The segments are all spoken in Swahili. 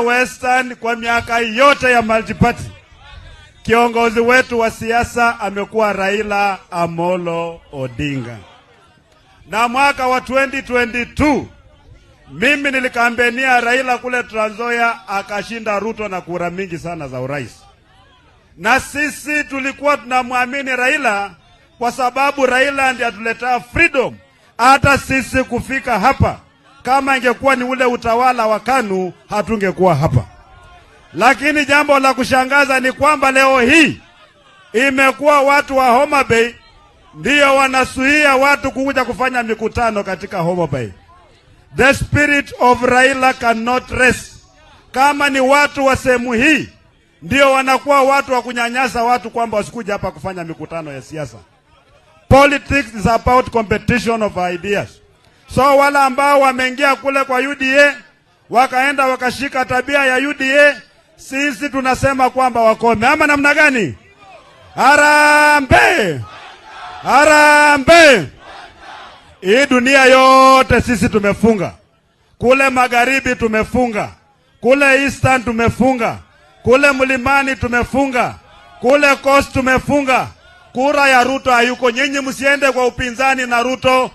Western kwa miaka yote ya multiparty, kiongozi wetu wa siasa amekuwa Raila Amolo Odinga, na mwaka wa 2022 mimi nilikambenia Raila kule Trans Nzoia, akashinda Ruto na kura mingi sana za urais. Na sisi tulikuwa tunamwamini Raila kwa sababu Raila ndiye atuletea freedom hata sisi kufika hapa. Kama ingekuwa ni ule utawala wa KANU, hatungekuwa hapa. Lakini jambo la kushangaza ni kwamba leo hii imekuwa watu wa Homa Bay ndio wanazuia watu kuja kufanya mikutano katika Homa Bay. The spirit of Raila cannot rest. Kama ni watu wa sehemu hii ndio wanakuwa watu wa kunyanyasa watu kwamba wasikuja hapa kufanya mikutano ya siasa. Politics is about competition of ideas. So wale ambao wameingia kule kwa UDA, wakaenda wakashika tabia ya UDA, sisi tunasema kwamba wakome, ama namna gani? Harambee! Harambee! Hii dunia yote sisi tumefunga. Kule magharibi tumefunga, kule Eastern tumefunga, kule mlimani tumefunga, kule Coast tumefunga. Kura ya Ruto hayuko. Nyinyi msiende kwa upinzani na Ruto.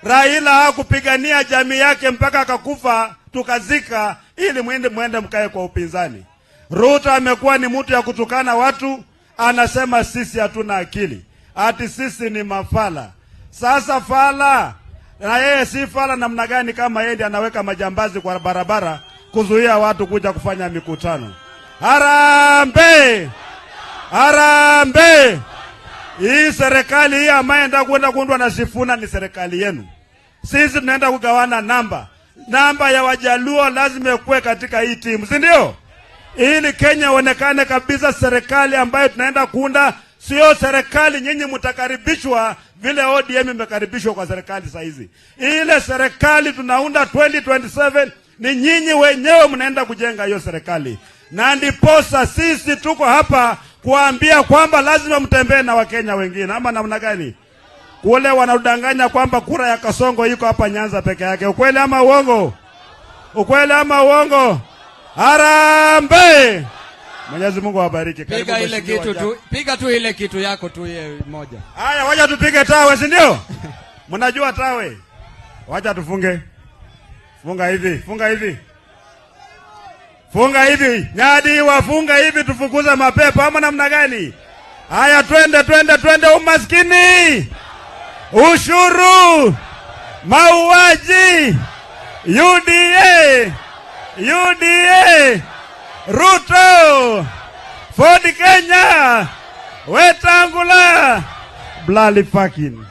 Raila hakupigania jamii yake mpaka akakufa tukazika, ili mwende mkae kwa upinzani. Ruto amekuwa ni mtu ya kutukana watu, anasema sisi hatuna akili, ati sisi ni mafala. Sasa fala na yeye si fala namna gani kama yeye ndiye anaweka majambazi kwa barabara kuzuia watu kuja kufanya mikutano? Harambee! Harambee! Hii serikali hii ambayo enda kwenda kuundwa na Sifuna ni serikali yenu. Sisi tunaenda kugawana namba. Namba ya Wajaluo lazima ikuwe katika hii timu, si ndio? Ili Kenya ionekane kabisa serikali ambayo tunaenda kuunda sio serikali nyinyi mtakaribishwa vile ODM imekaribishwa kwa serikali saa hizi. Ile serikali tunaunda 2027 ni nyinyi wenyewe mnaenda kujenga hiyo serikali, na ndiposa sisi tuko hapa kuambia kwamba lazima mtembee na Wakenya wengine, ama namna gani? Kule wanadanganya kwamba kura ya Kasongo iko hapa Nyanza peke yake. Ukweli ama uongo? Ukweli ama uongo? Harambee! Mwenyezi Mungu awabariki. Karibu, Piga ile Mheshimiwa kitu Jack. Tu, piga tu ile kitu yako tu ye moja. Haya, wacha tupige tawe, si ndio? Mnajua tawe. Wacha tufunge. Funga hivi, funga hivi. Funga hivi. Nyadi wafunga hivi tufukuze mapepo ama namna gani? Haya, twende, twende, twende. Umaskini, ushuru, mauaji, UDA, UDA, Ruto, Ford Kenya, Wetangula, bloody fucking.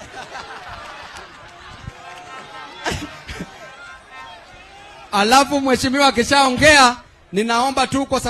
Alafu mheshimiwa akishaongea, ninaomba tu kwa sababu